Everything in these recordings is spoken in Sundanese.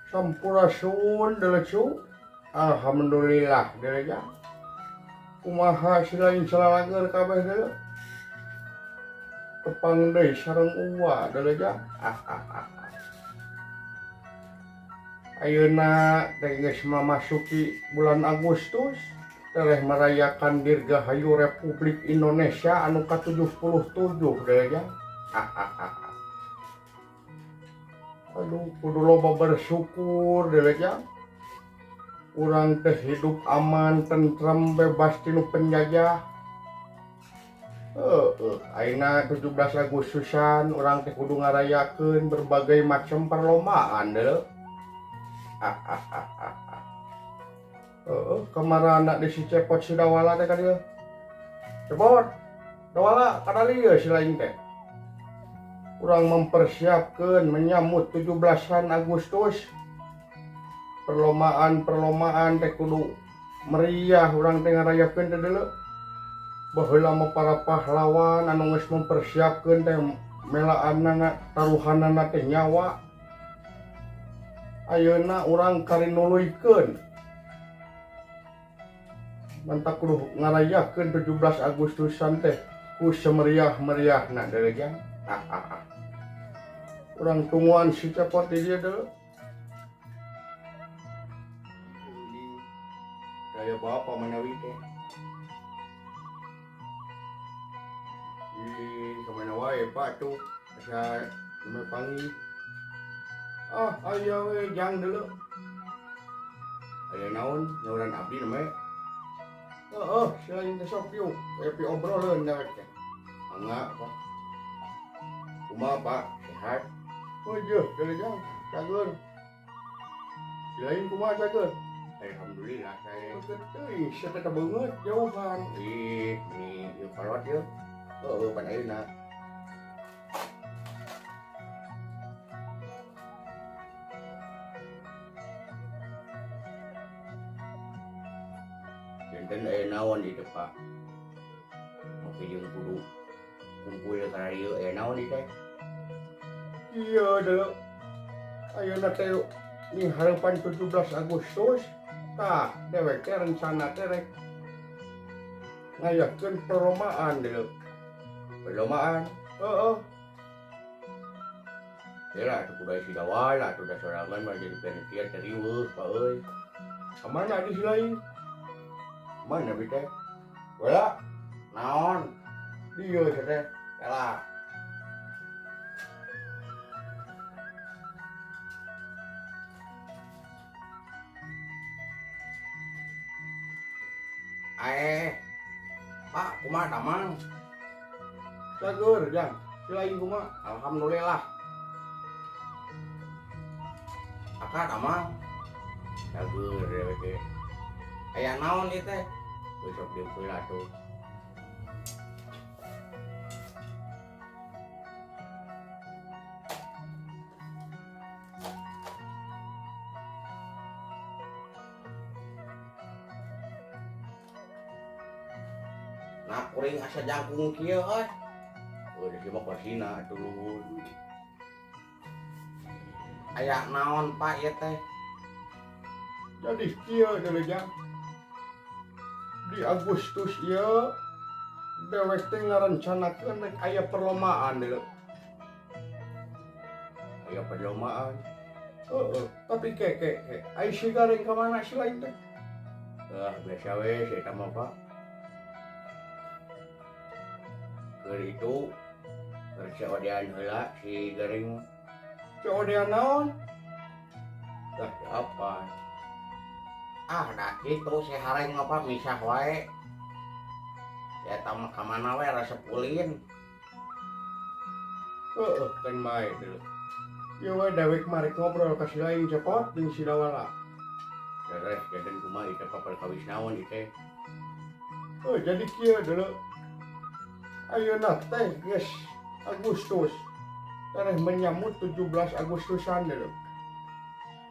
Sampurasun deuleu. Alhamdulillah deuleu. Kumaha silain salalager kabeh deuleu. Tepang deui sareng uwa deuleu. Ayeuna teh geus mamasuki bulan Agustus tereh merayakan Dirgahayu Republik Indonesia anu ka-77 deuleu. Aduh, kudu loba bersyukur deuleu. Urang teh hidup aman, tentrem, bebas tinu penjajah. Ayeuna 17 Agustusan urang teh kudu ngarayakeun berbagai macam perlombaan deuleu. Kamarana di si Cepot si Dawala teh ka dieu. Cepot, Dawala kadali ieu si lain teh. Urang mempersiapkeun menyambut 17-an Agustus. Perlombaan-perlombaan teh kudu meriah urang teh ngarayakeun teh deuleu. Baheula mah para pahlawan anu geus mempersiapkeun teh melaanana taruhanana teh nyawa. Ayeuna urang kari nuluykeun. Mantak kudu ngarayakeun 17 Agustusan teh ku semeriah-meriahna deuleu jang. Urang tungguan si Cepot di dieu deuleu. Daya bapa manawi teh. Ih, kamana wae Pak tuh asa nembe panggih. Ah, aya we jang deuleu. Aya naon nyauran abdi namanya? Heeh, selain teh sok yuk, aya pi obroleun dewek teh. Mangga, Pak. Kumaha, Pak? Sehat? Oh iya, deuleu jang, cager. Selain kumaha cager? Alhamdulillah saya. Teuing sia teh beungeut jauhan. Ih, ni ieu kolot ieu. Heeh, pan ayeuna. Janten aya naon ieu teh, Pak? Make jeung kudu kumpul ka dieu aya naon ieu teh? Iya deuleu. Ayeuna teh ning hareupan 17 Agustus tah dewek teh rencana teh rek ngayakeun perlombaan deuleu. Perlombaan? Heeh. Heula atuh kudu si Dawala atuh da sorangan mah jadi panitia teh riweuh Pak euy. Ka mana di si lain? Mana bi teh? Wala naon? Dieu teh. Heula. Pak, kumaha damang? Cager, jang. Si lain kumaha? Alhamdulillah. Aka damang? Cager dewek ge. Aya naon ieu teh? Besok dieu heula tuh. Nah, kuring asa jangkung kieu euy. Euy, da mah korsina atuh luhur. Aya naon Pak ieu teh? Jadi kieu deuleu jang. Di Agustus ieu dewek teh ngarencanakeun rek aya perlombaan deuleu. Aya perlombaan. Heeh, tapi ke ai si gareng ka mana si lain teh? Ah, biasa we si eta mah Pak. Keur itu keur codean heula si gareng mah. Codean naon? Dah apa? Ah, da kitu si hareng mah Pak misah wae. Eta mah ka mana we resep ulin. Heeh, kan bae deuleu. Ieu we dewek mah rek ngobrol ka si lain Cepot jeung si Dawala. Beres janten kumaha ieu teh perkawis naon ieu teh? Oh, jadi kieu deuleu. Ayeuna teh geus Agustus. Tereh menyambut 17 Agustusan deuleu.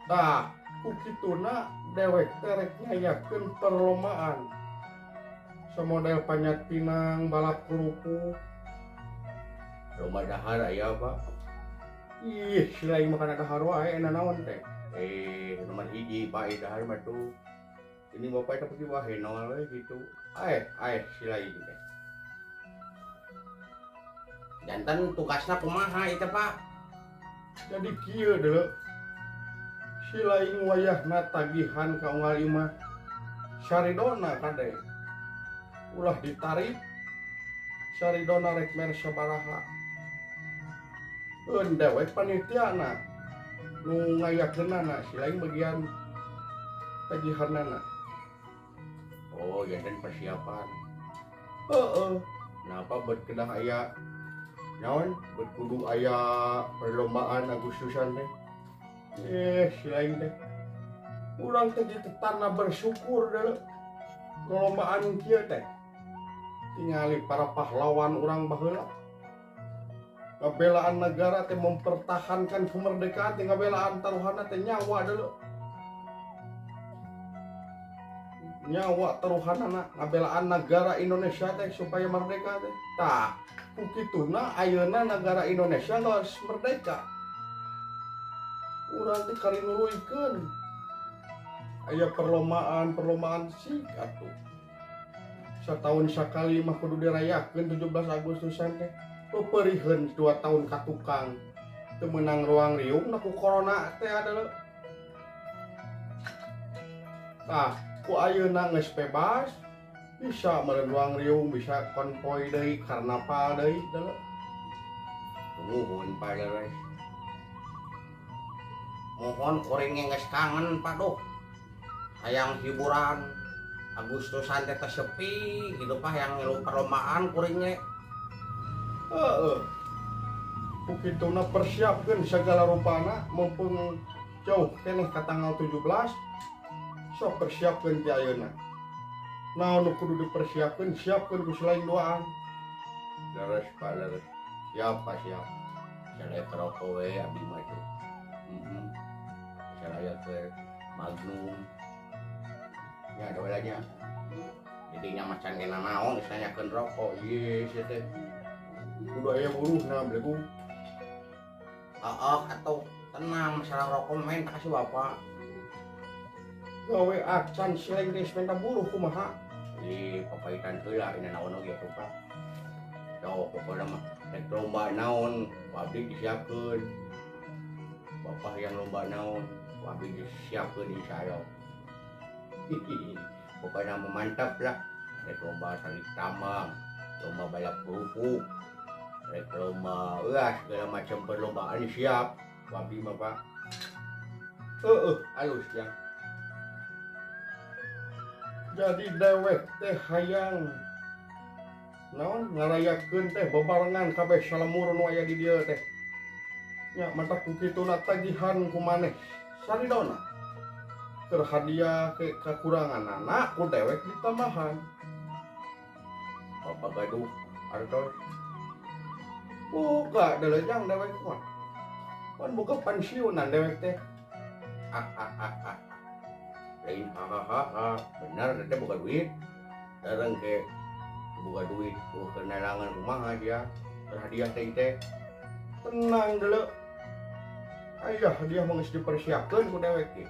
Tah, ku kituna dewek teh rek ngayakeun perlombaan. Samodel panjat pinang, balap kerupuk. Lomba dahar aya, Pak. Ih, si lain makan dahar wae naon teh. Nomor hiji Pak dahar mah tuh. Ini bapak itu pergi wae nol we gitu. Aeh si lain teh. Janten tugasna kumaha ieu teh Pak? Jadi kieu deuleu. Si lain wayahna tagihan ka unggal imah. Saridona kade. Ulah ditarik. Saridona rek mere sabaraha. Eun dewek panitiana nu ngayakeunana si lain bagian tagihanana. Oh, janten persiapan. Heeh. Kenapa bet kedah aya naon? Bet kudu aya perlombaan Agustusan teh. Si lain teh. Urang teh ditetana bersyukur deuleu. Perlombaan kieu teh. Tingali para pahlawan urang baheula. Ngabelaan negara teh mempertahankan kemerdekaan teh ngabelaan taruhanna teh nyawa deuleu. Nyawa taruhanana ngabelaan negara Indonesia teh supaya merdeka teh. Tah, ku kituna ayeuna negara Indonesia geus merdeka. Urang teh kari nuluykeun. Aya perlombaan-perlombaan sik atuh. Satahun sakali mah kudu dirayakeun 17 Agustusan teh. Peperiheun 2 tahun ka tukang. Teu meunang ruang riung na ku corona teh adalah. Tah, ku ayeuna geus bebas bisa meureun ruang riung, bisa konvoy deui, karnaval deui deuleu. Nuhun Pak Leres. Mohon kuring geus kangen Pak duh. Hayang hiburan Agustusan teh sepi gitu Pak yang ngilu perlombaan kuring ge. Heeh. Ku kituna persiapkeun segala rupana mumpung jauh keneh ka tanggal 17 sok persiapkeun ti ayeuna. Naon nu kudu dipersiapkeun siapkeun ku selain doaan. Leres Pak leres. Siap Pak siap. Saya keroko we abdi mah tuh. Heeh. Saya ke Magnum. Ya ada walanya. Jadi nya macan kena naon geus nanyakeun rokok. Ieu sia teh. Kudu aya buruhna belegu. Heeh atuh tenang masalah rokok main tak kasih bapak. Gawe acan sileng geus minta buruh kumaha? Ih, papaitan heula ini naon oge atuh Pak. Sok pokona mah rek lomba naon abdi disiapkeun. Bapak yang lomba naon abdi disiapkeun insyaallah. Pokoknya mah mantap lah. Rek lomba tarik tambang, lomba balap kerupuk, rek lomba segala macam perlombaan siap. Abdi mah Pak. Heeh, alus ya. Jadi dewek teh hayang naon ngarayakeun teh bebarengan kabeh salemur nu aya di dieu teh. Nya matak ku kituna tagihan ku maneh saridona. Keur hadiah ke kakuranganana ku dewek ditambahan. Bapak gaduh artos. Boga deuleu dewek mah. Pan boga pensiunan dewek teh. Lain hahaha, bener teh boga duit. Dareng ke boga duit, boga kenalangan kumaha dia. Hadiah teh teh. Tenang deuleu. Aya hadiah mah geus dipersiapkeun ku dewek teh.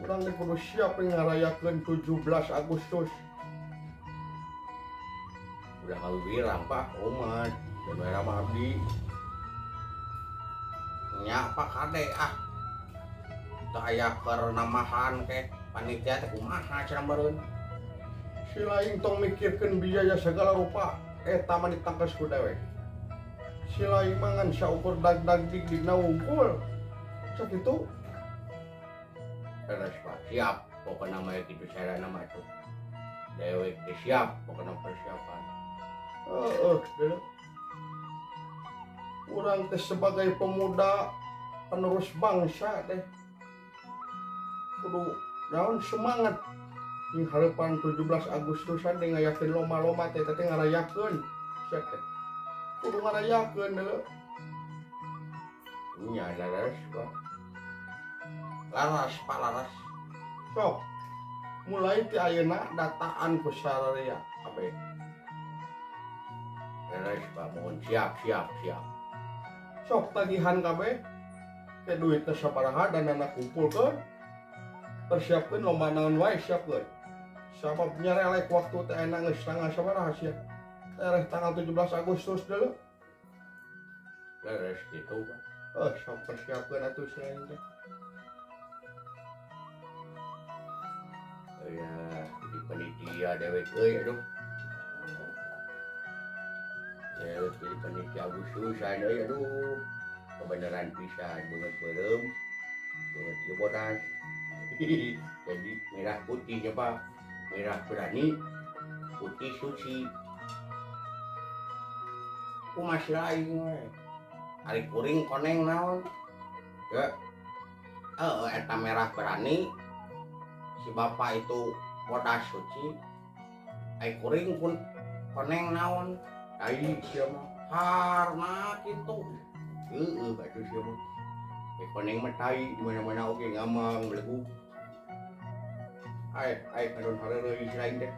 Urang teh kudu siap ngarayakeun 17 Agustus. Udah ngawirang Pak, omat. Dan merah mah abdi. Nya Pak kade ah. Teu aya keur namahan ke panitia teh kumaha cenah meureun. Si lain tong mikirkeun biaya segala rupa eta mah ditangkes ku dewek. Si lain mah ngan saukur dag-dag dig-digna wungkul. Sakitu. Terus Pak, siap pokona mah kitu carana mah tuh. Dewek teh siap pokona persiapan. Heeh, deuleu. Urang teh sebagai pemuda penerus bangsa teh kudu naon semangat di harapan 17 Agustusan teh ngayakeun lomba-lomba teh teh ngarayakeun sia teh kudu ngarayakeun deuleu. Nya laras Pak. Laras Pak laras. Sok mulai ti ayeuna dataan ku sararea kabeh. Laras Pak mohon siap siap siap. Sok tagihan kabeh. Ke duit teh sabaraha danana kumpulkeun. Persiapkeun lomba naon wae siapkeun. Sabab nyarelek waktu teh enak geus tanggal sabaraha sia. Tereh tanggal 17 Agustus deuleu. Leres kitu Pak. Oh, sok persiapkeun atuh sia teh. Ya, jadi panitia dewek euy aduh. Dewek jadi panitia Agustusan euy aduh. Kebenaran pisan beungeut beureum. Beungeut ieu bodas. Jadi merah putihnya Pak. Merah berani, putih suci. Kumaha sila aing we. Ari kuring koneng naon? Ya. Eta merah berani. Si bapak itu bodas suci. Ai kuring pun koneng naon? Tai sia mah. Harna kitu. Heueuh atuh sia mah. Ai koneng mah tai di mana-mana oge ngamang belegug. Ai ai kadon hareureuy si lain teh.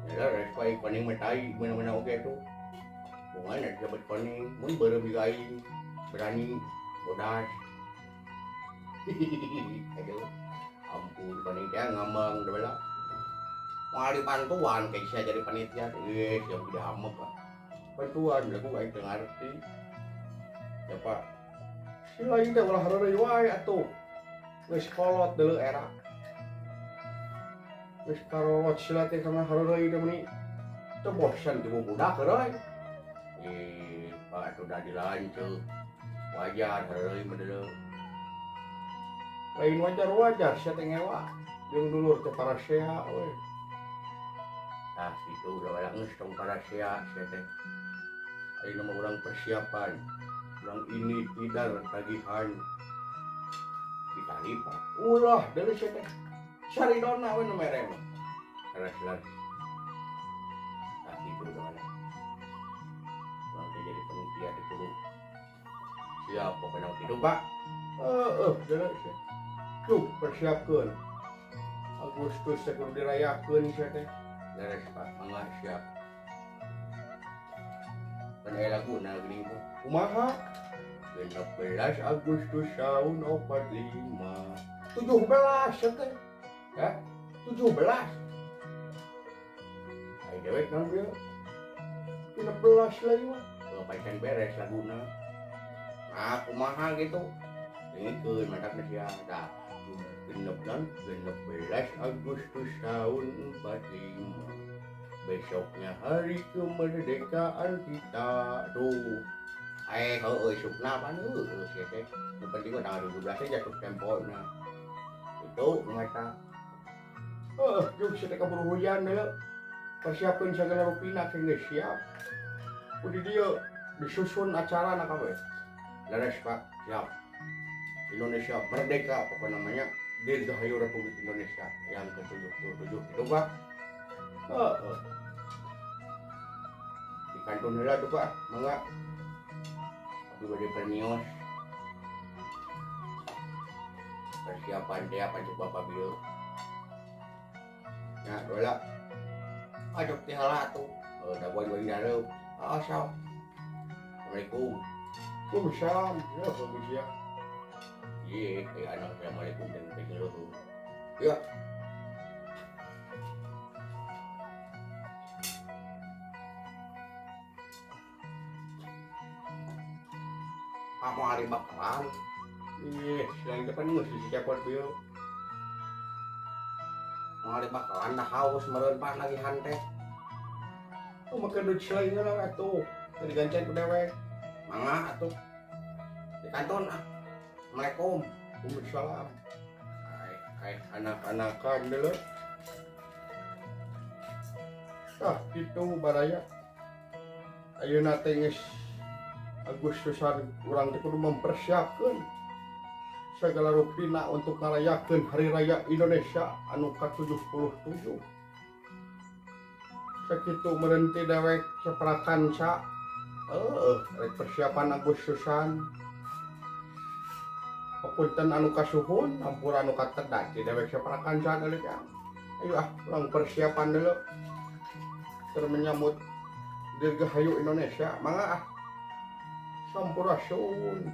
Ya leres ai koneng mah tai di mana-mana oge atuh. Bunga disebut koneng, mun beureum juga aing berani bodas. Aduh. Ampun koneng teh ngambang deui lah. Moal dibantuan kayak saya jadi panitia. Siap diamek lah. Bantuan lagu aing teu ngarti. Ya Pak. Si lain teh ulah heureuy wae atuh. Geus kolot deuleu era. Geus karolot sila teh kana heureuy teh meuni. Teu bosen ti budak heureuy. Pak atuh da dilanceuk. Wajar heureuy mah deuleu. Lain wajar-wajar sia teh ngewa jeung dulur teh parasea we. Tah kitu ulah geus tong parasea sia teh. Ayeuna mah urang persiapan. Urang ini tidar tagihan. Ditali Pak. Ulah deuleu sia teh. Saridona we nu mere mah. Leres-leres. Tah kitu ulah. Urang teh jadi panitia teh kudu siap pokona kitu Pak. Heeh, deuleu sia. Tuh, persiapkeun. Agustus teh kudu dirayakeun sia teh. Leres Pak, mangga siap. Pan aya laguna geuning teh. Kumaha? 16 Agustus tahun 45. 17 sia teh. Ya, 17. Ai dewek naon ieu? 16 lagi mah. Ngapain beres laguna. Ah, kumaha gitu. Dengekeun matakna sia. Tah. 16 Agustus tahun 45. Besoknya hari kemerdekaan kita tuh. Heueuh isukna pan heueuh sia teh. Nu penting mah tanggal 17 teh jatuh tempona. Itu mata. Heueuh, jeung sia teh kaburu hujan deuleu. Persiapkeun sagala rupina teh geus siap. Ku di dieu disusun acarana kabeh. Leres Pak, siap. Indonesia merdeka pokoknya namanya Dirgahayu Republik Indonesia yang ke-77 itu Pak. Heeh. Di kantun heula tuh Pak, mangga. Abdi bade permios. Persiapan teh apa cuk Bapak bieu. Nah, heula. Aduh teh heula atuh. Heuh, da boy-boy dareup. Ah, sok. Assalamualaikum. Waalaikumsalam. Ya, bagus ya. Iya, kayak anak assalamualaikum dan pengeluh. Ya. Pak mau hari bakalan. Iya, selain depan nggak sih cepot bieu. Mau hari bakalan dah haus meureun Pak lagi hante. Oh, make duit selain lah atuh. Tadi gancen ku dewek. Mangga atuh. Di kanton ah. Assalamualaikum. Waalaikumsalam. Ai anak-anakan deuleu. Tah kitu baraya. Ayeuna teh geus Agustusan urang teh kudu mempersiapkeun segala rupina untuk ngarayakeun Hari Raya Indonesia anu ka-77. Sakitu meureun ti dewek saprakanca. Heueuh, rek persiapan Agustusan. Papunten anu kasuhun, ampura anu katedat ti dewek saprakanca deuleu ya. Ayo ah, urang persiapan deuleu. Keur menyambut Dirgahayu Indonesia, mangga ah. Sampurasun.